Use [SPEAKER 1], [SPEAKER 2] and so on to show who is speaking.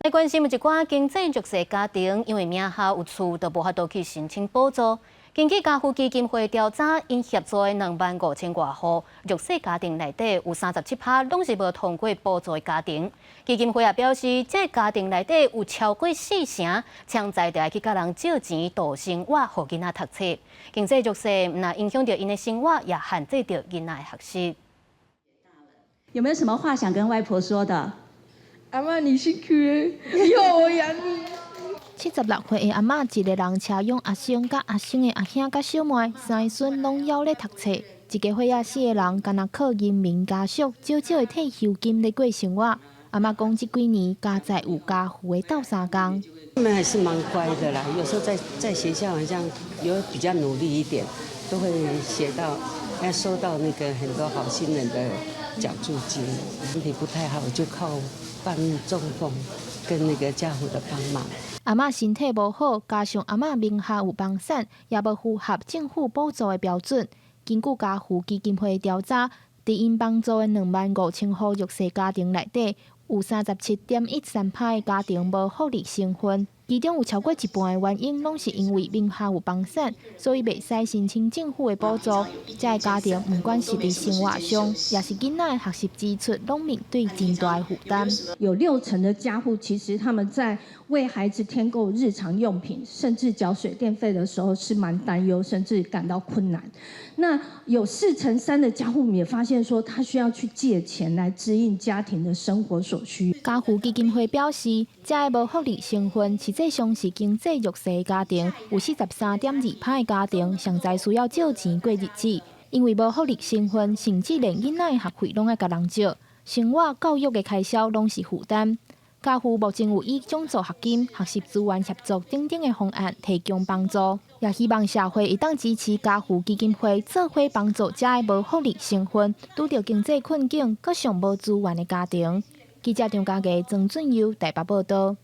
[SPEAKER 1] 來關心一寡經濟弱勢家庭，因為名下有厝，就無法度去申請補助。根據家扶基金會調查，𪜶協助的25,000外戶弱勢家庭內底，有37%攏是無通過補助的家庭。基金會也表示，這个家庭內底有超過四成，潛在著愛去共人借錢度生活，予囡仔讀冊。經濟弱勢毋但影響著𪜶的生活，也限制著囡仔的學習。
[SPEAKER 2] 有沒有什麼話想跟外婆說的？
[SPEAKER 3] 阿嬤，你辛苦了，以後我養你。
[SPEAKER 4] 76歲的阿嬤一个人車養阿甥、佮阿甥的阿兄佮小妹，三个孫攏猶咧讀冊。一家伙仔四个人，干焦靠人民家屬少少的退休金咧過生活。阿嬤講，這幾年佳哉有家扶的鬥相共。
[SPEAKER 5] 他們還是蠻乖的啦，有時候在學校好像有比較努力一點，都會寫到，要收到那個很多好心人的獎助金。身體不太好，就靠半中風跟那個家扶的幫忙。
[SPEAKER 4] 阿嬤身體無好，加上阿嬤名下有房產，也無符合政府補助的標準。根據家扶基金會調查，佇𪜶幫助的25,000戶弱勢家庭內底，有37.13%的家庭無福利成分，其中有超過一半的原因，攏是因為名下有房產，所以袂使申請政府的補助。這个家庭毋管是佇生活上，抑是囡仔的學習支出，攏面對真大的負擔。
[SPEAKER 6] 有六成的家戶其實他們在為孩子添購日常用品，甚至繳水電費的時候是蠻擔憂，甚至感到困難。那有4成3的家戶也發現說，他需要去借錢來支應家庭的生活所需。
[SPEAKER 4] 家扶基金會表示，這个無福利成分實際上是經濟弱勢的家庭，有43.2%的家庭上在需要借錢過日子，因為無福利成分，甚至連囡仔的學費攏愛共人借，生活教育的開銷攏是負擔。家扶目前有以獎助學金、學習資源協助等等的方案提供幫助，也希望社會會當支持家扶基金會做伙幫助這个無福利成分、拄著經濟困境、閣上無資源的家庭。記者張家傑、曾俊佑台北報道。